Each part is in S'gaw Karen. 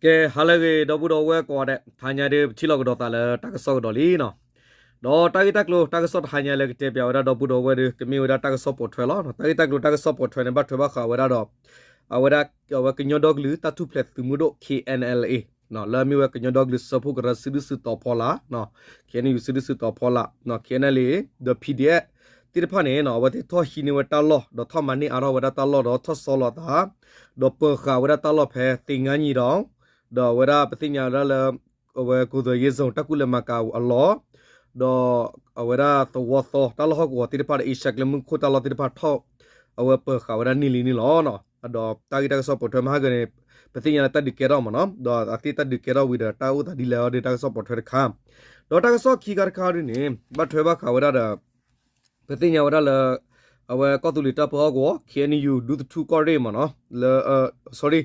ကဲ ဟါလၢအဂ့ၤ ဒီပုၢ်ဒီဝဲၢ်ကိးဂၤဒဲး, တဟါညါဒုး ပထံၣ်လိာ်ကဒီးသးလၢတၢ်ကစီၣ်ကဒီးလံနီၤ. ဒီးတၢ်ဂ့ၢ်တၢ်ကျိၤ တၢ်ကစီၣ်တဟါညါလၢကတဲပၠးဝဲဒၣ်ဒီပုၢ်ဒီဝဲၢ်ဒုး ကမ့ၢ်ဝဲဒၣ်တၢ်ကစီၣ်ပိာ်ထွဲလီၤ. တၢ်ဂ့ၢ်တၢ်ကျိၤ တၢ်ကစီၣ်ပိာ်ထွဲန့ၣ် ဘၣ်ထွဲဘၣ်ဃးဝဲဒၣ်ဒီး အဝဲဒၣ် အဝဲကညီဒီကလုာ်တၢ်ထူၣ်ဖျဲးသုးမုၢ်ဒိၣ် K N L A လၢအမ့ၢ်ဝဲကညီဒီကလုာ်စၢဖှိၣ်ကရၢစုဒုၣ်စုတီၤဖီလာ် K N U စုဒုၣ်စုတီၤဖီလာ် K N L A ဒီး P D F သ့ၣ်တဖၣ်န့ၣ် အဝဲသ့ၣ်ထီၣ်ဟံးန့ၢ်ဝဲတၢ်လီၢ် ဒီးထီၣ်မၤန့ၢ်အါထီၣ်ဝဲဒၣ်တၢ်လီၢ်ဒီးထီၣ်ဆီလီၤအသး ဒီးပၢၤဃာ်ဝဲဒၣ်တၢ်လီၢ်ဖဲသ့ၣ်ငါညံဒီး ဒီးအဝဲဒၣ်ပသ့ၣ်ညါဝဲဒၣ်လၢ အဝဲ ကူသွဲးယ့ၣ်စိၣ် တၢ်ကူၣ်လဲၤမၤကၤအလီၢ် ဒီးအဝဲဒၣ်သဝီသီတၢ်လီၢ်ဟီၣ်ကဝီၤသ့ၣ်တဖၣ်ဒီး အ့ရှါကျဲမုၢ်ခိၣ်တၢ်လီၢ်သ့ၣ်တဖၣ်ထီၣ် အဝဲပၢၤဃာ်ဝဲဒၣ်န့ၢ်လံန့ၣ်လီၤ. ဒီးတၢ်ဂ့ၢ်တၢ်ကစီၣ်ပိာ်ထွဲမဟါကန့ၣ် ပသ့ၣ်ညါလၢတၢ်ဒုးကဲထီၣ်မ့ၢ်နီၤ ဒီးအသ့ၣ်တၢ်ဒုးကဲထီၣ်ဝံၤဒီး တၢ်အိၣ်သးဒ်လဲၣ်အီၤဒီးတၢ်ကစီၣ်ပိာ်ထွဲတခါ ဒီးတၢ်ကစီၣ်ခံခါတခါဒုးန့ၣ် ဘၣ်ထွဲဘၣ်ဃးဝဲဒၣ်ဒီး ပသ့ၣ်ညါဝဲဒၣ်လၢ အဝဲကီၢ်သူလ့ၤတၢ်ပၢဟီၣ်ကဝီၤ K N U ဒူသထူၣ်ကီၢ်ရ့ၣ်မ့ၢ်နီၤ လၢ sorry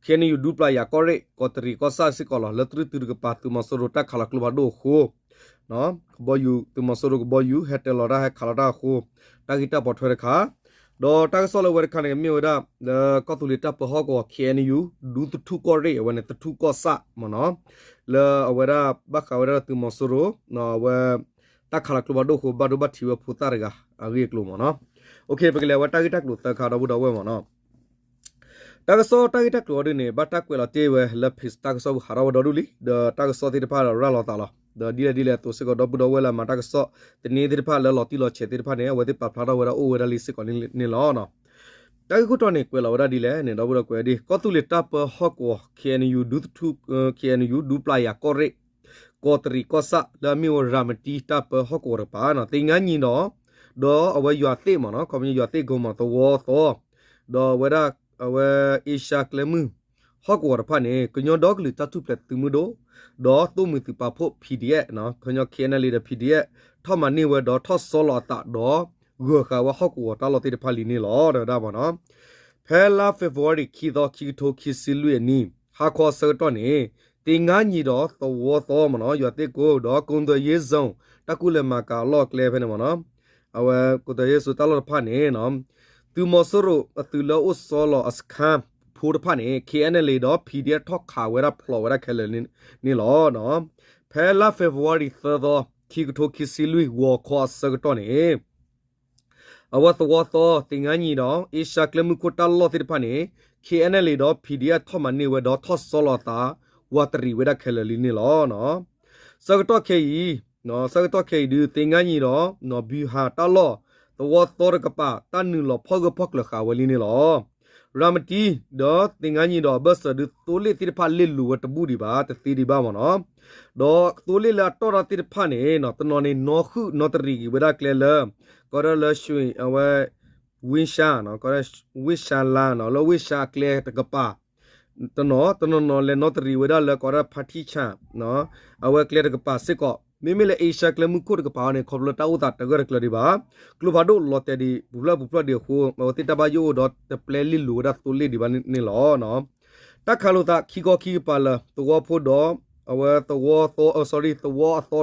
K N U ဒူပျၢ်ယၤကီၢ်ရ့ၣ် ကီးတရံးကီၢ်ဆၣ်စ့ၢ်ကီးလီၤ လၢတြူၢ်တုတကပၤ သုးမီၤစိရိၤတၢ်ခးလီၤကျိဖးဒိၣ်အဃိ ကဘီယူၤ သုးမီၤစိရိၤကဘီယူၤ ဟဲတၢၤလီၤတၢ်ဟဲခးလီၤတၢ်အဃိ တၢ်ဂ့ၢ်တၢ်ပိာ်ထွဲတခါ ဒီးတၢ်ကစီၣ်လၢအဝဲတခါန့ၣ် ကမ့ၢ်ဝဲဒၣ် လၢကီၢ်သူလ့ၤတၢ်ပၢဟီၣ်ကဝီၤ K N U ဒူသထူၣ်ကီၢ်ရ့ၣ် အဝဲန့ၣ် သထူၣ်ကီၢ်ဆၣ်မ့ၢ်နီၤ လၢအဝဲဒၣ်ဘၣ်ဃးဝဲဒၣ်သုးမီၤစိရိၤ အဝဲ တၢ်ခးလီၤကျိဖးဒိၣ်အဃိ ဘၣ်ဒိဘၣ်ထံးဝဲဖိသၣ်တဂၤအဂ့ၢ်အကျိၤမ့ၢ်နီၤ. ပကလဲၤဝဲတၢ်ဂ့ၢ်တၢ်ကျိၤသၢခါဒီပုၢ်ဒီဝဲၢ်မ့ၢ်နီၤ တၢ်ကစီၣ်တၢ်ဂ့ၢ်တၢ်ကျိၤအီၤဒုးန့ၣ် ဘၣ်တၢ်ကွဲးလီၤတ့ၢ်ဝဲလၢ page တၢ်ကစီၣ်ပူၤဟးထီၣ်ဝဲဒီဒူၣ်လံ ဒီးတၢ်ကစီၣ်သ့ၣ်တဖၣ်ဒီးရၤလီၤသးလီၤ ဒီးဒ်လဲၣ်ဒ်လဲၣ်အသိးစ့ၢ်ကီး ဒီပုၢ်ဒီဝဲၢ်လၢအမၤတၢ်ကစီၣ် သန့သ့ၣ်တဖၣ်လၢလီၤတံၢ်လီၤဆဲးသ့ၣ်တဖၣ်န့ၣ် အဝဲသ့ၣ်ပာ်ဖျါထီၣ်ဝဲဒၣ်အိၣ်ဝဲဒၣ်လံစ့ၢ်ကီးန့ၣ်လီၤ. တၢ်ဂ့ၢ်ခိၣ်တီန့ၣ် ကွဲးလီၤဝဲဒၣ်ဒ်လဲၣ်န့ၣ် ဒီပုၢ်ဒီဝဲၢ်ကွဲးဒ် ကီၢ်သူလ့ၤတၢ်ပၢဟီၣ်ကဝီၤ K N U ဒူသထူၣ် K N U ဒူပျၢ်ယၤကီၢ်ရ့ၣ် ကီးတရံးကီၢ်ဆၣ် လၢအမ့ၢ်ဝဲရၤမတံတၢ်ပၢဟီၣ်ကဝီၤတကပၤ သ့ၣ်ငါညံဒီး ဒီးအဝဲယွၤသ့ၣ်မ့ၢ်နီၤ ခီပညီယွၤသ့ၣ်ကိမး သဝီသီ ဒီးအဝဲဒၣ် အဝဲအ့ရှါကျဲမုၢ် ဟီၣ်ကဝီၤတဖၣ်န့ၣ် ကညီဒီကလုာ်တၢ်ထူၣ်ဖျဲးသုးမုၢ်ဒိၣ် ဒီးသိၣ်မှံၤသုးပာ်ဖှိၣ် P D F ခီပညီ K N L A ဒီး P D F ထီၣ်မၤန့ၢ်ဝဲဒီးထီၣ်ဆီလီၤအသးဒီး ဂၢၢ်ဃာ်ဝဲဟီၣ်ကဝီၤတၢ်လီၢ်သ့ၣ်တဖၣ်လံန့ၣ်လီၤ တဲဝဲဒၣ်မ့ၢ်နီၤ. ဖဲလါ February ခံသီ ခံကထိခံဆံလွံၢ်အနံၣ် ဟါခီအဆၢကတီၢ်န့ၣ် သ့ၣ်ငါညံဒီးသဝီသီမ့ၢ်နီၤ ယွၤသ့ၣ်ကိ ဒီး ကူသွဲးယ့ၣ်စိၣ် တၢ်ကူၣ်လဲၤမၤကၤအလီၢ်အကျဲဖဲန့ၣ်မ့ၢ်နီၤ အဝဲကူသွဲးယ့ၣ်စိၣ်တၢ်လီၢ်တဖၣ်န့ၣ် သုးမီၤစိရိၤအသုးလၢအိၣ်ဆီလီၤအစခါဖိတဖၣ်န့ၣ် K N L A ဒီး P D F ထီၣ်ခးဝဲဒၣ်ဖျိးဝဲဒၣ်ခဲလၢာ်န့ၣ်လီၤ. ဖဲလါ February သၢသီ ခံကထိခံဆံလွံၢ် ဂီၤခီအဆၢကတီၢ်န့ၣ် အဝဲသဝီသီ သ့ၣ်ငါညံဒီး အ့ရှါကျဲမုၢ်ခိၣ်တၢ်လီၢ်သ့ၣ်တဖၣ်န့ၣ် K N L A ဒီး P D F ထီၣ်မၤန့ၢ်ဝဲဒီးထီၣ်ဆီလီၤအသး ဝးတရံးဝဲဒၣ်ခဲလၢာ်လံန့ၣ်လီၤ. ဆၢကတီၢ်ခဲအံၤ ဆၢကတီၢ်ခဲအံၤဒုး သ့ၣ်ငါညံဒီး ဘံဟးတၢ်လီၢ် သဝီသီတကပၤ တၢ်နုာ်လီၤဖီၣ်ဂၢၢ်ဖီၣ်ကျၢၤဃာ်ဝဲလံန့ၣ်လီၤ. ရၤမတံ ဒီးသ့ၣ်ငါညံဒီးအဘၢၣ်စၢၤဒုး သိလ့ၣ်သ့ၣ်တဖၣ်လ့ၣ်လိၤဝဲတဘူၣ်ဒံးဘၣ် တသ့ဒံးဘၣ်မ့ၢ်နီၤ. ဒီးသိလ့ၣ်လၢအတီၢ်တၢ်သ့ၣ်တဖၣ်န့ၣ် တနီၤန့ၣ် နီၣ်ဃုာ်နီၣ်တရံးက့ၤဝဲဒၣ်ကျဲလၢ ကီးဒၣ်လၢ အဝဲ ဝ့ၢ်ၡါ ဝ့ၢ်ၡါလါ လၢဝ့ၢ်ၡါအကျဲတကပၤ တနီၤ တနီၤနီၤလဲၤနီၣ်တရံးဝဲဒၣ်လၢကီးဒၣ်ဖါထံဆၣ် အဝဲကျဲတကပၤစ့ၢ်ကီး မ့မ့ၢ်လၢအ့ရှါကျဲမုၢ်ခိၣ်တကပၤအံၤန့ၣ် ခီဖျိတၢ်အိၣ်သးတဂၢၢ်တကျၢၤဒံးဘၣ် ကျိဖးဒိၣ်လီၤတဲာ်ဒံး ပူၤဖျၢၣ်ပူၤဖျၢၣ်ဒံးအဃိ အဝဲသ့ၣ်တၢ်ဘၣ်ယိၣ်အိၣ်ဒီးတပျဲလ့ၣ်လိၤဝဲဒၣ်သိလ့ၣ်ဒံးဘၣ်န့ၣ်လီၤ. တၢ်ခးလိာ်သးခံခီခံကပၤလၢ သဝီဖိဒီး အဝဲသဝီသီ sorry သဝီအသီ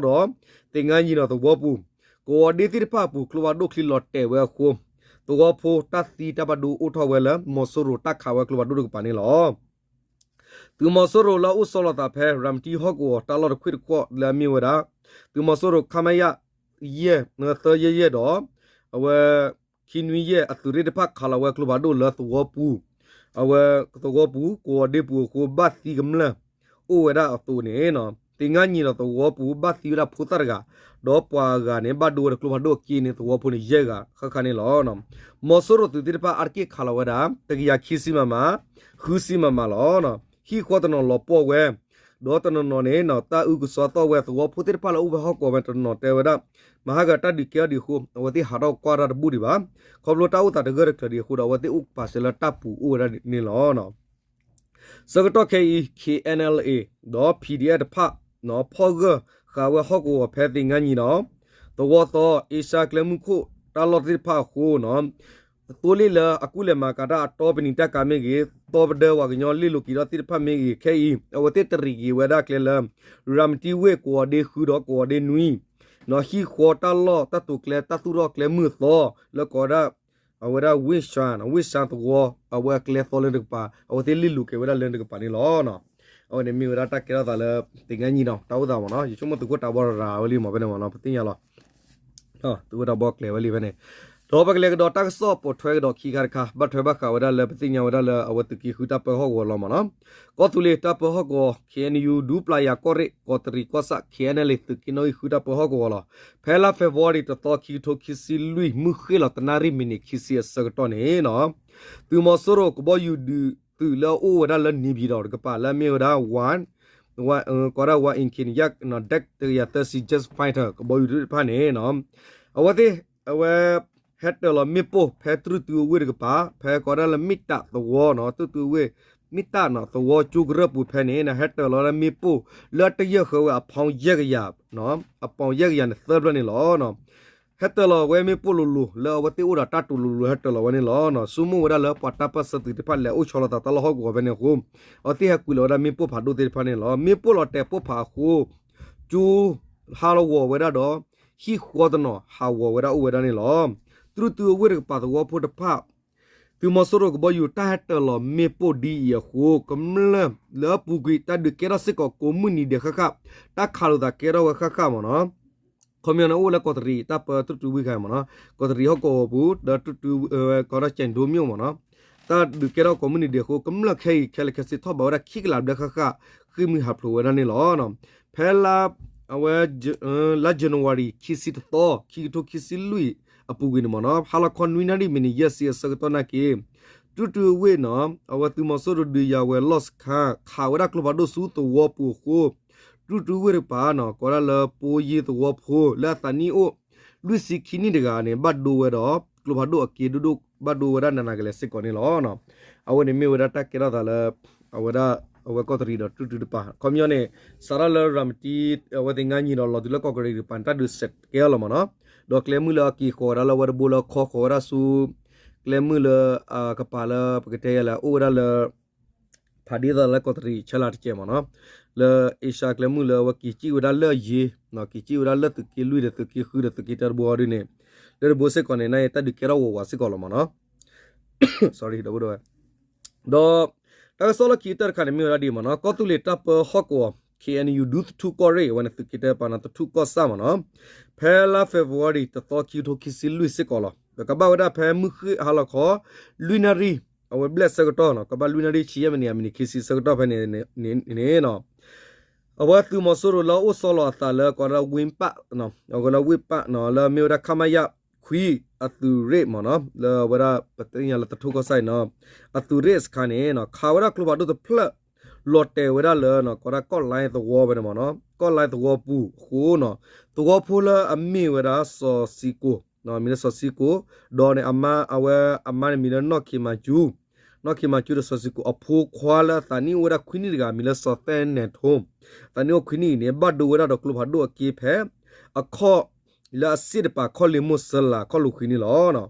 ဒီး သ့ၣ်ငါညံဒီးသဝီပူၤ ကဝီၤဒ့သ့ၣ်တဖၣ်အပူၤ ကျိဖးဒိၣ်ချံလီၤတဲာ်ဝဲအဃိ သဝီဖိတၢ်သံတၢ်ဘၣ်ဒိအိၣ်ထီၣ်ဝဲလၢ မီၤစိရိၤတၢ်ခးဝဲကျိဖးဒိၣ်တကပၤန့ၣ်လီၤ. သုးမီၤစိရိၤလၢအအိၣ်ဆီလီၤသးဖဲ ရၤမတံဟီၣ်ကဝီၤတၢ်လီၢ်တခွံၣ်တခီၣ်လၢအမ့ၢ်ဝဲဒၣ် သုးမီၤစိရိၤ ခမရ ယဲၢ် သၢယဲၢ်ယဲၢ်ဒီး အဝဲ ခံနွံယဲၢ်အသုးရ့ၣ်တဖၣ်ခးလီၤဝဲကျိဖးဒိၣ်လၢသဝီပူၤ အဝဲသဝီပူၤ ကဝီၤဒ့ပူၤအဃိ ဘၣ်သံကမျၢၢ် အိၣ်ဝဲဒၣ်အသိးန့ၣ် သ့ၣ်ငါညံဒီးသဝီပူၤ ဘၣ်သံဝဲဒၣ်ဖိသၣ်တဂၤ ဒီးပှၤဂၤန့ၣ် ဘၣ်ဒိဝဲဒီးကျိဖးဒိၣ်အက့န့ၣ် သဝီဖိန့ၣ် ယဲၢ်ဂၤဃၣ်ဃၣ်န့ၣ်လီၤ. မီၤစိရိၤသုးသ့ၣ်တဖၣ်အါတက့ၢ်ခးလီၤဝဲဒၣ် တကယၤခံဆံမမ ဃုဆံမမလီၤ. ဟံၣ်ဃီတနီၤလီၤပှီၢ်ဝဲ ဒီးတနီၤနီၤန့ၣ် တၢ်အုၣ်ကဆီသီၣ်ဝဲသဝီဖိသ့ၣ်တဖၣ်လၢအိၣ်ဖဲဟီၣ်ကဝီၤဖဲတနီၤတဲဝဲဒၣ် မဟါကတၢ်ဒုးကဲအီၤဒံးအဃိ အဝဲသ့ၣ်ဟးထီၣ်ကွၢ်တၢ်တဘူၣ်ဒံးဘၣ်. ခီဖျိတၢ်အိၣ်သးတဂၢၢ်တကျၢၤဒံးအဃိဒီး အဝဲသ့ၣ်အိၣ်ပာ်စၢၤလၢတၢ်ပူၤအိၣ်ဝဲဒၣ်န့ၣ်လီၤ. ဆၢကတီၢ်ခဲအံၤ K N L A ဒီး P D F တဖၣ် ဖီၣ်ဂၢၢ်ဃာ်ဝဲဟီၣ်ကဝီၤဖဲသ့ၣ်ငါညံဒီး သဝီသီ အ့ရှါကျဲမုၢ်ခိၣ်တၢ်လီၢ်သ့ၣ်တဖၣ်အဃိ သိလ့ၣ်လၢအကူၣ်လဲၤမၤကၤတၢ်အတီပနံာ်တၢ်ကါမ့ၢ်ဂ့ၤ, သီပဒၢပှၤကညီလ့ၣ်လိၤက့ၤထီၣ်သ့ၣ်တဖၣ်မ့ၢ်ဂ့ၤ, ခဲအံၤ အဝဲသ့ၣ်တရံးက့ၤဝဲဒၣ်ကျဲလၢ ရၤမတံဝ့ၢ် ကဝီၤဒ့ဃုဒီးကဝီၤဒ့နွံ, ဟံၣ်ဃီတၢ်လီၢ်တၢ်တိာ်ကျဲတၢ်သူၣ်ထီၣ်ကျဲမုၢ်သီ လၢကိးဒၣ် အဝဲဒၣ်ဝ့ၢ်ၡါ, ဝ့ၢ်ၡါသဝီ အဝဲအကျဲသီလၢတကပၤ အဝဲသ့ၣ်လ့ၣ်လိၤက့ၤဝဲဒၣ်လၢတကပၤန့ၣ်လီၤ. အဝဲန့ၣ်မ့ၢ်ဝဲဒၣ်တၢ်ကဲထီၣ်သးလၢ သ့ၣ်ညါညီနီၤ တၢ်အိၣ်သးမ့ၢ်နီၤ ယဆိကမိၣ်သုးခိၣ်တၢ်ဘီရၤဝဲလံမ့ၢ်ဖဲန့ၣ်မ့ၢ်နီၤ ပသ့ၣ်ညါလီၤ သုးခိၣ်တၢ်ဘီကျဲၤဝဲလံဖဲန့ၣ် ဒီးပကလဲၤကဒီးတၢ်ကစီၣ်ပိာ်ထွဲကဒီးခံခါတခါ ဘၣ်ထွဲဘၣ်ဃးဝဲဒၣ်လၢပသ့ၣ်ညါဝဲဒၣ်လၢအဝဲသုးက့ဃုတၢ်ပၢဟီၣ်ကဝီၤလီၤမ့ၢ်နီၤ ကီၢ်သူလ့ၤတၢ်ပၢဟီၣ်ကဝီၤ K N U ဒူပျၢ်ယၤကီၢ်ရ့ၣ် ကီးတရံးကီၢ်ဆၣ် K N L A သုးက့နီၣ်ဂံၢ်ဃုတၢ်ပၢဟီၣ်ကဝီၤလီၤ. ဖဲလါ February တသီ ခံကထိခံဆံလွံၢ် မုၢ်ဃ့ၢ်လီၤတနၣ်ရံၣ်မံးနံးခံဆံအဆၢကတီၢ်န့ၣ်နီၤ သုးမီၤစိရိၤကဘီယူၤဒုးသုးလၢအအိၣ်ဝဲဒၣ်လၢ နေပြည်တော် တကပၤလၢအမ့ၢ်ဝဲဒၣ် ဝါ ဝါ ကီးဒၣ် ဝါ အင်က့နယၣ် ဒဲး တကယၤသၢဆံ jet fighter ကဘီယူၤသ့ၣ်တဖၣ်န့ၣ်နီၤ အဝဲသ့ၣ် အဝဲ ဟဲတၢၤလီၤမ့ၣ်ပိၢ် ဖဲတြူၢ်တုအဝ့ၢ်တကပၤ ဖဲကီးဒၣ်လၢမ့ၣ်တၢ်သဝီနီၤ တြူၢ်တုအဝ့ၢ် မ့ၣ်တၢ်နီၤ သဝီကၠိကရၢၢ်ပူၤဖဲန့ၣ် ဟဲတၢၤလီၤဝဲဒၣ်မ့ၣ်ပိၢ် လၢတယၢၢ်ဃၢဝဲအ pound ယဲၢ်ကယၤ အ pound ယဲၢ်ကယၤန့ၣ် သၢဖျၢၣ်န့ၣ်လီၤ. ဟဲတၢၤလီၤဝဲမ့ၣ်ပိၢ်လိၤလိၤ လၢအဝဲသ့ၣ်အိၣ်ဒီးတၢ်တိၤလိၤလိၤ ဟဲတၢၤလီၤဝဲန့ၣ်လီၤ. ဆိကမိၣ်ဝဲဒၣ်လၢပှၤတၢ်ပၢၢ်ဆၢသုးသ့ၣ်တဖၣ်လဲၤအိၣ်ဆီလီၤသးတၢ်လီၢ်ဟီၣ်ကဝီၤဖဲန့ၣ်အဃိ အဝဲသ့ၣ်ဟဲကွံာ်လီၤဝဲဒၣ်မ့ၣ်ပိၢ်ဖးဒိၣ်သ့ၣ်တဖၣ်န့ၣ်လီၤ. မ့ၣ်ပိၢ်လီၤတဲာ်ပိၢ်ဖးအဃိ ကၠိ ဟးလီၤဂီၤဝဲဒၣ်ဒီး ဟံၣ်ဃီတနီၤဟးဂီၤဝဲဒၣ်အိၣ်ဝဲဒၣ်န့ၣ်လီၤ. တြူၢ်တုအဝ့ၢ်တကပၤသဝီဖိတဖၣ် သုးမီၤစိရိၤကဘီယူၤတၢ်ဟဲတၢၤလီၤမ့ၣ်ပိၢ်ဒ်အံၤအဃိ ကမျၢၢ်လၢအပူၤကွံာ် တၢ်ဒုးကဲထီၣ်စ့ၢ်ကီးကိးမုၢ်နံၤဒဲးဃၣ်ဃၣ် တၢ်ခးလိာ်သးကဲထီၣ်ဝဲဃၣ်ဃၣ်မ့ၢ်နီၤ. ခီပညီန့ၣ် အိၣ်ဝဲလၢကီးတရံး တၢ်ပၢတြူၢ်တုဝ့ၢ်ခါမ့ၢ်နီၤ, ကီးတရံးဟီၣ်ကဝီၤပူၤ ဒီးတြူၢ်တုဝ့ၢ် ကီးဒၣ်ကၠဲးဒိမ့ၢ်မ့ၢ်နီၤ, တၢ်ဒုးကဲထီၣ်ကိးမုၢ်နံၤဒဲးအဃိ ကမျၢၢ်ခဲအံၤ ခဲလၢာ်ခဲဆ့ ထီၣ်ဘးဝဲဒၣ်ခံကလးဘျဲၣ်ဃၣ်ဃၣ် ဃ့ၢ်မှံဟးဖျိးဝဲဒၣ်န့ၣ်လီၤ. ဖဲလါ အဝဲ လါ January ခံဆံတသီ ခံကထိခံဆံလွံၢ် အပူၤကွံာ်န့ၣ်မ့ၢ်နီၤ, ဟါလီၤခီနွံနၣ်ရံၣ် မံးနံးယဲၢ်ဆံအဆၢကတီၢ်နာ်က့ တြူၢ်တုဝ့ၢ်နီၤ အဝဲသုးမီၤစိရိၤဒုးယၤဝဲၤလီၢ်စခါ ခးဝဲဒၣ်ကျိဖးဒိၣ်ဆူသဝီပူၤအဃိ တြူၢ်တုဝ့ၢ်တကပၤနီၤ ကိးဒၣ်လၢပိယ့သဝီဖိ လၢအသးနံၣ်အိၣ် လွံၢ်ဆံခံနံၣ်တဂၤန့ၣ် ဘၣ်ဒိဝဲဒီး ကျိဖးဒိၣ်အက့ဒိၣ်ဒိၣ် ဘၣ်ဒိဝဲဒၣ်နးနးကလဲာ်စ့ၢ်ကီးန့ၣ်လီၤ. အဝဲန့ၣ်မ့ၢ်ဝဲဒၣ်တၢ်ကဲထီၣ်သးလၢ အဝဲဒၣ် အဝဲကီးတရံးဒီးတြူၢ်တုတကပၤ ခီပညီန့ၣ် စးထီၣ်လၢရၤမတံ အဝဲသ့ၣ်ညါနံၤဒီးလီၤတုၤလၢကီးကရံးတကပၤန့ၣ် တၢ်ဒုးစဲးကဲထီၣ်လီၤမ့ၢ်နီၤ, ဒီးကျဲမုၢ်လၢအက့ၤဃီၤဝဲဒၣ်လၢဝဲတဘိလၢခီဃီၤဝဲဒၣ်ဆူ ကျဲမုၢ်လၢ အကပၤလၢပကတဲယဲလဲၣ် အိၣ်ဝဲဒၣ်လၢ ဖးဒ်သိးလၢကီးတရံးဆဲလၢ်တကဲးမ့ၢ်နီၤ, လၢအ့ရှါကျဲမုၢ်လၢအဝဲက့ၤစံၣ်ဝဲဒၣ်လၢအယ့ၤ, က့ၤစံၣ်ဝဲဒၣ်လၢသုးက့လွံၢ်ဒီးသုးက့ဃုဒီးသုးက့တၢတဘိအီၤဒ်န့ၣ်, လၢတဘိစ့ၢ်ကီးန့ၣ် နာ်က့တၢ်ဒုးကဲထီၣ်ဝးဝးစ့ၢ်ကီးလီၤမ့ၢ်နီၤ. ဒီး တၢ်ကစီၣ်လၢခံကတၢၢ်တခါန့ၣ်မ့ၢ်ဝဲဒၣ်ဒ်မ့ၢ်နီၤ, ကီၢ်သူလ့ၤတၢ်ပၢဟီၣ်ကဝီၤ K N U ဒူသထူကီၢ်ရ့ၣ် အဝဲန့ၣ်သုးက့တၢပာ်နီၤသထူကီၢ်ဆၣ်မ့ၢ်နီၤ, ဖဲလါ February တသီ ခံကထိခံဆံလွံၢ်စ့ၢ်ကီးလီၤ. ဒီးကဘၣ်ဝဲဒၣ်ဖဲမုၢ်ဃ့ၢ်ဟါလီၤခီ လွံၢ်နၣ်ရံၣ် အဝဲဘျဲၣ်ဆၢကတီၢ်နီၤ, ကဘၣ်လွံၢ်နၣ်ရံၣ်ဆံယဲၢ်မံးနံး အမံးနံးခံဆံဆၢကတီၢ်ဖဲန့ၣ်န့ၣ် အဝဲသုးမီၤစိရိၤလၢအအိၣ်ဆီလီၤအသးလၢကီးဒၣ် ဝ့ၢ်ပၣ်, အဝဲလၢဝ့ၢ်ပၣ်နီၤ လၢအမ့ၢ်ဝဲဒၣ် ခမရ ခွံ အသုးရ့ၣ်မ့ၢ်နီၤ, လၢအဝဲဒၣ်ပသ့ၣ်ညါလၢသထူကီၢ်ဆၣ်အံၤနီၤ, အသုးရ့ၣ်စခါန့ၣ် ခးဝဲဒၣ်ကျိဖးဒိၣ်တဖျၢၣ် လီၤတဲာ်ဝဲဒၣ်လၢ ကီးဒၣ်ကီၢ်လဲသဝီဖဲန့ၣ်မ့ၢ်နီၤ, ကီၢ်လဲသဝီပူၤအဃိနီၤ, သဝီဖိလၢအမ့ၢ်ဝဲဒၣ်စီၤစံကိၣ်, မံၤလၢစီၤစံကိၣ်, ဒီးန့ၣ် အဝဲအမါန့ၣ်မံၤလၢနီၢ်ခ့မၤကူ နီၢ်ခ့မၤကူဒီးစီၤစံကိၣ်အဖိခွါလၢအသးနံၣ်အိၣ်ဝဲဒၣ်ခွံနံၣ်တဂၤ မံၤလၢစီၤသဲနဲၣ်ထိ, အသးနံၣ်အိၣ်ခွံနံၣ်အံၤန့ၣ် ဘၣ်ဒိဝဲဒၣ်ဒီးကျိဖးဒိၣ်အက့ဖဲ အခီၣ်လၢအစ့ၣ်တပၤ ခီၣ်လ့မိၢ်စၢလၤ ခီၣ်လိာ်ဃံန့ၣ်လီၤ.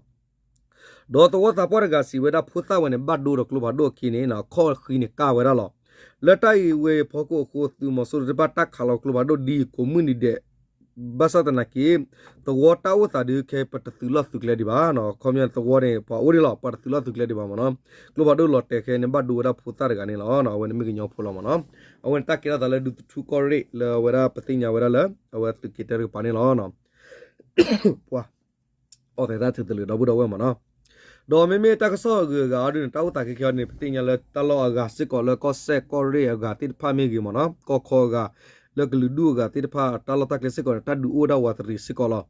ဒီးသဝီသးပှၢ်တဂၤစံးဝဲဒၣ် ဖိသၣ်ဝဲန့ၣ် ဘၣ်ဒိဒီးကျိဖးဒိၣ်အက့န့ၣ် အခီၣ်ဃံန့ၣ်ကၢ်ဝဲဒၣ်လီၤ. လၢတၢ်အံၤဝဲအဖီခိၣ်အဃိ သုးမီၤစိရိၤတဖၣ်တၢ်ခးလီၤကျိဖးဒိၣ်ဒ်အံၤကိးမုၢ်နံၤဒဲး ဘၣ်ဆၣ်သနာ်က့ သဝီတၢ်အိၣ်သးဒုးခဲ ပတသုးလီၢ်သုးကျဲဒံးဘၣ်, ခီပညီန့ၣ် သဝီန့ၣ် ပှၤအိၣ်ဒံးလီၤ ပှၤတသုးလီၢ်သုးကျဲဒံးဘၣ်မ့ၢ်နီၤ, ကျိဖးဒိၣ်လီၤတဲာ်ခဲန့ၣ် ဘၣ်ဒိဝဲဒၣ်ဖိသၣ်တဂၤန့ၣ်လီၤ, အဝဲန့ၣ်မ့ၢ်ကညီဖိလီၤမ့ၢ်နီၤ, အဝဲန့ၣ်တၢ်ကဲထီၣ်သးလၢဒူသထူကီၢ်ရ့ၣ် လၢအဝဲဒၣ်ပသ့ၣ်ညါဝဲဒၣ်လၢ အဝဲသုးက့တၢတကပၤန့ၣ်လီၤ. ပှၤ အီၣ်သဲးတၢ်ထုးသလုးဒီပုၢ်ဒီဝဲၢ်မ့ၢ်နီၤ, ဒီးမ့မ့ၢ်တၢ်ကစီၣ်အဂုၤအဂၤအီၤဒ်န့ၣ် တၢ်အိၣ်သးခဲခဲအီၤန့ၣ် ပသ့ၣ်ညါလၢတၢ်လီၢ်အဂၤစ့ၢ်ကီးလၢကီၢ်စဲၣ်ကီၢ်ရ့ၣ်အဂၤသ့ၣ်တဖၣ်မ့ၢ်ဂ့ၤမ့ၢ်နီၤ, ကီၢ်ခီအဂၤ လၢကလုာ်ဒူၣ်အဂၤသ့ၣ်တဖၣ် တၢ်လီၢ်တၢ်ကျဲစ့ၢ်ကီးန့ၣ် တၢ်ဒုးအိၣ်ဝဲဒၣ်ဝးတရံးစ့ၢ်ကီးလီၤ.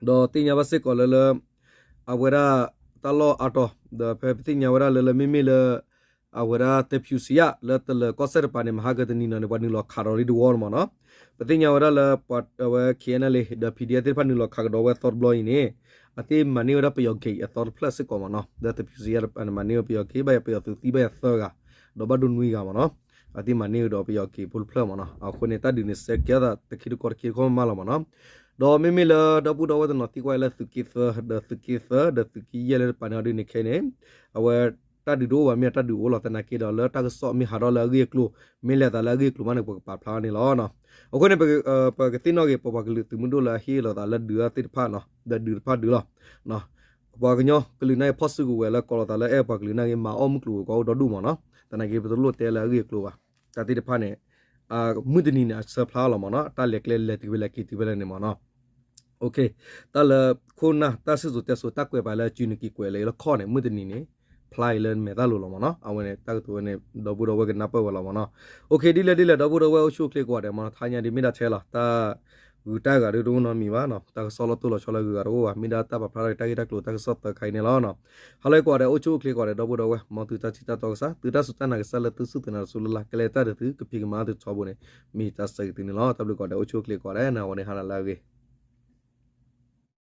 ဒီးသ့ၣ်ညါဘၣ်စ့ၢ်ကီးလၢလၢ အဝဲဒၣ်တၢ်လီၢ်အါတီၤ ဒီးဖဲပသ့ၣ်ညါဝဲဒၣ်လၢလၢမ့မ့ၢ်လၢ အဝဲဒၣ်သဖျူးစံယၣ် လၢတလၢၤကီၢ်စဲၣ်တပၤန့ၣ် မဟါကတနံၤနီၤန့ၣ် ပှၤနုာ်လီၤခးဒီးလံတဝီလီၤမ့ၢ်နီၤ, ပသ့ၣ်ညါဝဲဒၣ်လၢ အဝဲ KNLA ဒီး PDF သ့ၣ်တဖၣ်နုာ်လီၤခးကဒီးဝဲအသီတဘျီအံၤန့ၣ် အသ့ၣ်မၤန့ၢ်ဝဲဒၣ်ပယီၤဂ့ၤအသီတဖျၢၣ်စ့ၢ်ကီးမ့ၢ်နီၤ, လၢသဖျူးစံယၣ်တပၤန့ၣ် မၤန့ၢ်ဝဲပယီၤဂ့ၤ ဘၣ်ယၤပယီၤသုးသံဘၣ်ယၤသၢဂၤ ဒီးဘၣ်ဒိနွံဂၤမ့ၢ်နီၤ, အသ့ၣ်မၤန့ၢ်ဝဲဒီးပယီၤဂ့ၤဖိတဖျၢၣ်မ့ၢ်နီၤ, အဃိန့ၣ် တၢ်ဒုးန့ၣ် စဲးကဲထီၣ်သးတခ့တခီတခ့တခီမးလီၤမ့ၢ်နီၤ, ဒီးမ့မ့ၢ်လၢဒီပုၢ်ဒီဝဲၢ်တနီၤသံကွၢ်အီၤလၢသုးက့သၢ ဒီးသုးက့ယဲၢ်လၢတပၤန့ၣ်အီၤဒ်န့ၣ်ခဲအံၤန့ၣ် အဝဲ တၢ်ဒုးတအိၣ်ဘၣ် မ့ၢ်တၢ်ဒုးအိၣ်လီၤသနာ်က့ဒီး လၢတၢ်ကစီၣ်မ့ၢ်ဟးထီၣ်လၢအဂ့ၢ်အကျိၤ မ့ၢ်လဲၤသးလၢအဂ့ၢ်အကျိၤမးန့ၣ် ပကပာ်ဖျါန့ၣ်လီၤ. အဃိန့ၣ် ပကသ့ၣ်နီၣ်ဂ့ၤ ပပှၤကလုာ်သုးမုၢ်ဒိၣ်လၢအဟ့ၣ်လီၤသးလၢဒုးတၢ်သ့ၣ်တဖၣ်နီၤ ဒီးဒုးတဖၣ်ဒုးလီၤ. ပှၤကညီကလုာ်နာ်က့ဖီၣ်စုကဝဲၤလၢကိးလီၤသးလၢအဲၣ်ပှၤကလုာ်နာ်က့ မၤအီၣ်မုၢ်ကျိၤဝဲၤကွာ်အိၣ်ဒီဒူၣ်မ့ၢ်နီၤ, သနာ်က့ပတလိၣ်တဲလၢအဂ့ၢ်အကျိၤဘၣ် တၢ်သ့ၣ်တဖၣ်န့ၣ် မုၢ်တနံၤန့ၣ် အဆၢဖျါလီၤမ့ၢ်နီၤ, တၢ်လဲၤကျဲလဲၤတုၤဝဲလဲၤက့ၤတုၤဝဲလဲၣ်န့ၣ်မ့ၢ်နီၤ. တၢ်လၢခိၣ်နၢ်တၢ်စံၣ်စိၤတဲစိၤ တၢ်ကွဲးပာ်လၢအစုနက့ၤကွဲးလၢလၢခီၣ်န့ၣ် မုၢ်တနံၤန့ၣ် ဖျါအံၤလၢမဲာ်သၣ်လိၤလီၤမ့ၢ်နီၤ. အဝဲန့ၣ် တၢ်ကတိၤဝဲန့ၣ် ဒီပုၢ်ဒီဝဲၢ်ကနၢ်ပၢၢ်ဝဲလီၤမ့ၢ်နီၤ. ဒ်လဲၣ်ဒ်လဲၣ် ဒီပုၢ်ဒီဝဲၢ်အိၣ်ဆူၣ်အိၣ်ချ့ကိးဂၤဒဲးမ့ၢ်နီၤ, ထါညါဒ်မ့ၢ်ဒၣ်ထဲလီၤ တၢ်ဂုၤတၢ်ဂၤဒ်တအိၣ်နီတမံၤဘၣ်နီၤ, တၢ်ကစီၣ်လီၤတိၢ်လီၤဆီလၢအဂုၤအဂၤတအိၣ်ဘၣ်, မ့ၢ်ဒၣ်တၢ်ပာ်ဖျါထီၣ်က့ၤတၢ်ဂ့ၢ်တၢ်ကျိၤတၢ်ကစီၣ်သၢခါအံၤန့ၣ်လီၤ. ဟါလၢကိးဂၤဒဲး အိၣ်ဆူၣ်အိၣ်ချ့ကိးဂၤဒဲး ဒီပုၢ်ဒီဝဲၢ် မ်သုတၢ်ထံၣ်တၢ်တီကစၢ် သုတၢ်စူၢ်တၢ်နာ်ကစၢ်လၢသုစူၢ်သုနာ်တစူၢ်လၢ်လၢ် ကလဲၤတၢ်ဒီးသု ကဖံးကမၤသုထီဘိန့ၣ် မ့ၢ်တၢ်ဆၢဂ့ၤသုန့ၣ်လီၤ. တၢ်ဘျုးကိးဂၤဒဲး အိၣ်ဆူၣ်အိၣ်ချ့ကိးဂၤဒဲး နဝဲန့ၣ်ဟါနၤလၢအဂ့ၤ.